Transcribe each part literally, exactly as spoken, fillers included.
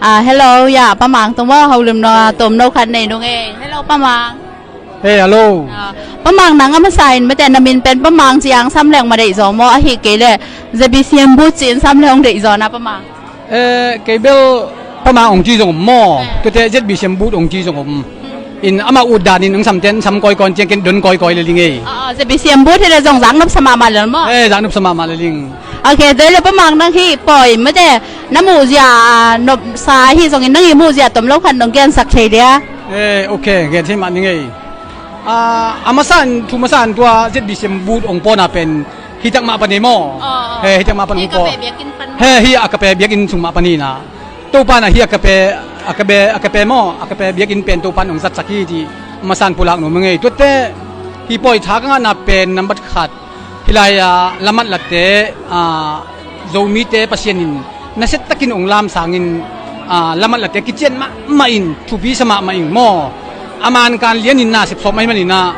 Ah, hello, ya, Pa Mang tung maw, holim no, tom no khat nei nung e. Hello, Pa Mang. Hey, hello. Ah, Pa Mang, nang a masa in mate na min pen Pa Mang ciang sam leng ma deih zaw maw, ahi kei le Z B C M Boot ci-in sam leng hong deih zaw na, Pa Mang. Eh, kei bel Pa Mang hong ci zong om maw. Eh. Tuate Z B C M Boot hong ci zong om. In amah ut dan in ang sam ten sam kawikawi ciang ken don kawikawi le ling ei. Ah, ah, Z B C M Boot hi le zong zak nop sa mahmah lel maw. Eh, zak nop sa mahmah le ling. Ok, tua le Pa Mang nang hih pawi mate na muh zia, ah, nopsa ahi zongin nang i muh zia tom lo khat nong gensak thei dia? Eh, ok, gen thei mah ning ei. Ah, a masa in, thu masa in tua Z B C M Boot hong pawna pen hi tak mah pan hi maw. Oh, oh. He, hi tak mah pan hi hong ka paw. Pe biakinn pan maw. He, hi a ka pe biakinn sung mah pan hi na. Topa na hi a ka pe, a ka pe, a ka pe maw, a ka pe biakinn pen Topa in hong zatsak hi ci. A masa in pulak nuam ing ei. Tuate hi pawi tha ka ngahna pen nambat khat. Hih lai-a lamat late, ah, Zomite Pasian in nasia takin hong lam sangin, ah, lamat late kician mahmah in thupi sa mahmah ing maw. A man kan lian in na sepsawm ahih manin ah,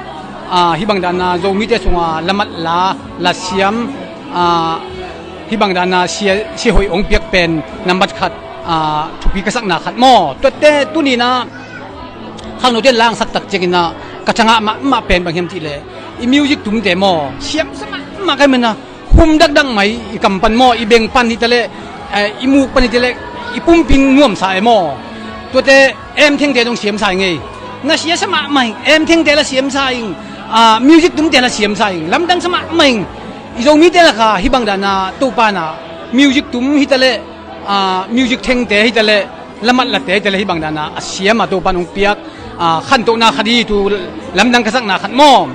ah, hih bang dana Zomite sunga lamat la, lasiam, ah, hih bang dana sia, sia hoih hong piak pen nambat khat, ah, thupi ka sakna khat maw. Tuate tuni-in ah khangnote langsak tak ciangin ah ka thangah mahmah pen bang hiam cih leh i music tumte maw, siamsa mahmah ka hih manin ah hum dakdak mai i kam pan maw, i beng pan hi ta leh, eh, i muk pan hi ta leh i pumpi in nuamsa e maw. Tuate em thengte dong siamsa ing ei. Na siasa mahmah ing, em thengte la siamsa ing, ah, music tumte la siamsa ing, lamdang sa mahmah ing. I Zomite lakah hih bang dana Topa na music tum hi ta leh, ah, music thengte hi ta leh, lamat late hi ta leh hih bang dana a siam a Topa in hong piak, ah, khantohna khat hi tu lamdang ka sakna khat maw.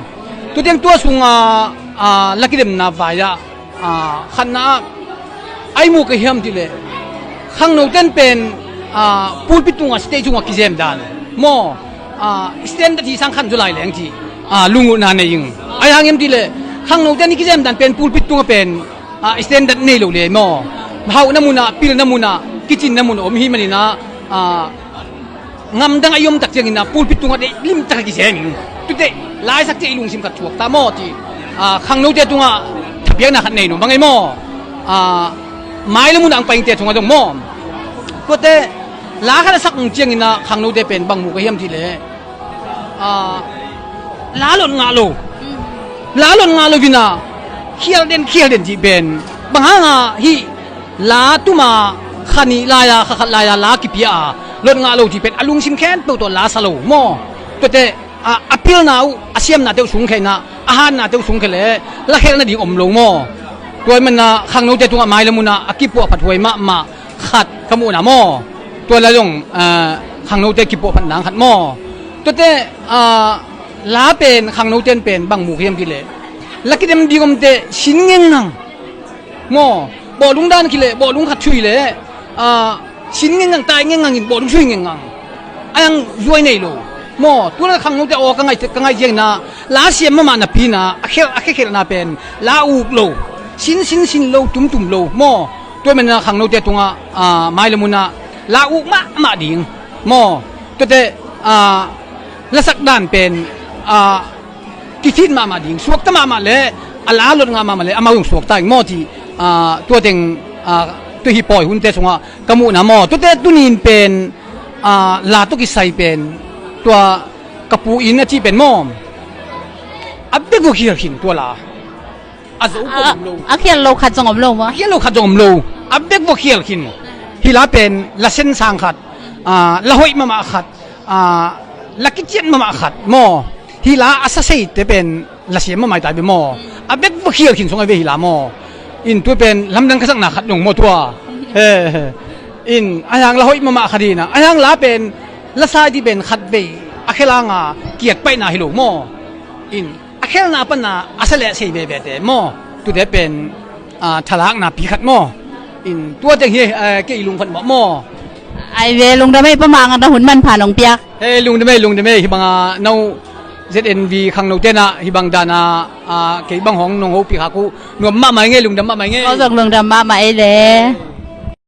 Tuate tua sunga, ah, la kidemna vai-ah, ah, khatna ah ai mu ka hiam cih leh khangnote in pen, ah, pulpit tungah stage tungah kizem dan maw, ah, standard hi sang khan zaw lai leng ci, ah, lunggulhna nei ing. Ai hang hiam cih leh khangnote in i kizem dan pen pulpit tungah pen, ah, standard nei lo le maw. Hauhna munah, pilna munah, kicinna munah om hi manin ah, ah, ngamdang a i om tak ciangin ah pulpit tungah deih limtak a kizem ing. Tuate laisak ciang i lungsim khat thuak ta maw ci, ah, khangnote tungah thapiakna khat nei nuam bang ei maw. Ah, mai le munah ang paingte tungah dong maw. Tuate la khat a sak ciangin ah khangnote pen bang mu ka hiam cih leh, ah, la lot ngah lo. La lot ngah lo vina khial den, khial den cih pen bang hanga hih la tuma kha nih lai-a, kha khat lai-a la kipia a lot ngah lo cih pen a lungsim khempeuh tawh la sa lo maw. Tuate, ah, a pilna uh, a siamnate uh sungkhia in ah, a hatnate uh sungkhia leh la khelh nading om lo maw. Tua ahih manin ah khangnote tungah mai le munah a kipuahphat huai mahmah khat ka muhna maw. Tua la zong, ah, khangnote kipuahphat nang khat maw. Tuate, ah, la pen khangnote in pen bang mu ka hiam cih leh la kidem ding om teh sin ngengngang maw. Bawhlung dan khat leh, bawhlung khat sui leh, ah, sin ngengngang, tai ngengngang in bawhlung sui ngengngang. Ai hang zuai nei lo maw. Tua la khangnote aw ka ngai, ka ngai ciangin ah la siam mahmah napi-in ah a khelh, a khe khelhna pen la uk lo, sin sin sin lo, tum tum lo maw. Tua ahih manin ah khangnote tungah, ah, mai le munah la uk mahmah ding maw. Tuate, ah, lasak dan pen, ah, kifit mahmah ding, suakta mahmah leh a la lot ngah mahmah leh amau zong suakta ing maw ci, ah, tua teng, ah, tua hih pawi hunte sungah ka muhna maw. Tuate tuni-in pen, ah, la tawh kisai pen tua ka pu in a cih pen maw, a bek vua khial khin tua la. A zo peuh om lo. A khial lo khat zong om lo maw? A khial lo khat zong om lo. A bek vua khial khin. Hih la pen la sensang khat, ah, la hoih mahmah khat, ah, la kician mahmah khat maw. Hih la a sa seite pen la siam mahmah hi ta ve maw. A bek vua khial khin sung a ve hih la maw. In tua pen lamdang ka sakna khat dong maw tua. He, he. In ai hang la hoih mahmah khat hi in ah, ai hang la pen la sa ding pen khatvei a khelh hanga kiat paihna hi lo maw. In a khelhna pana a sa leh sei vevete maw. Tuate pen, ah, thalakna pi khat maw. In tua teng hi, eh, kei lungkhat mawh maw. Ai ve, lungdam ei Pa Mang, na hun manpha nong piak. Hei, lungdam ei, lungdam ei, hih banga no Z N V khangnote in ah hih bang dana, ah, kei bang hong nong hopih khak uh nuam mahmah ing ei, lungdam mahmah ing ei. Aw, zong lungdam mahmah ei le.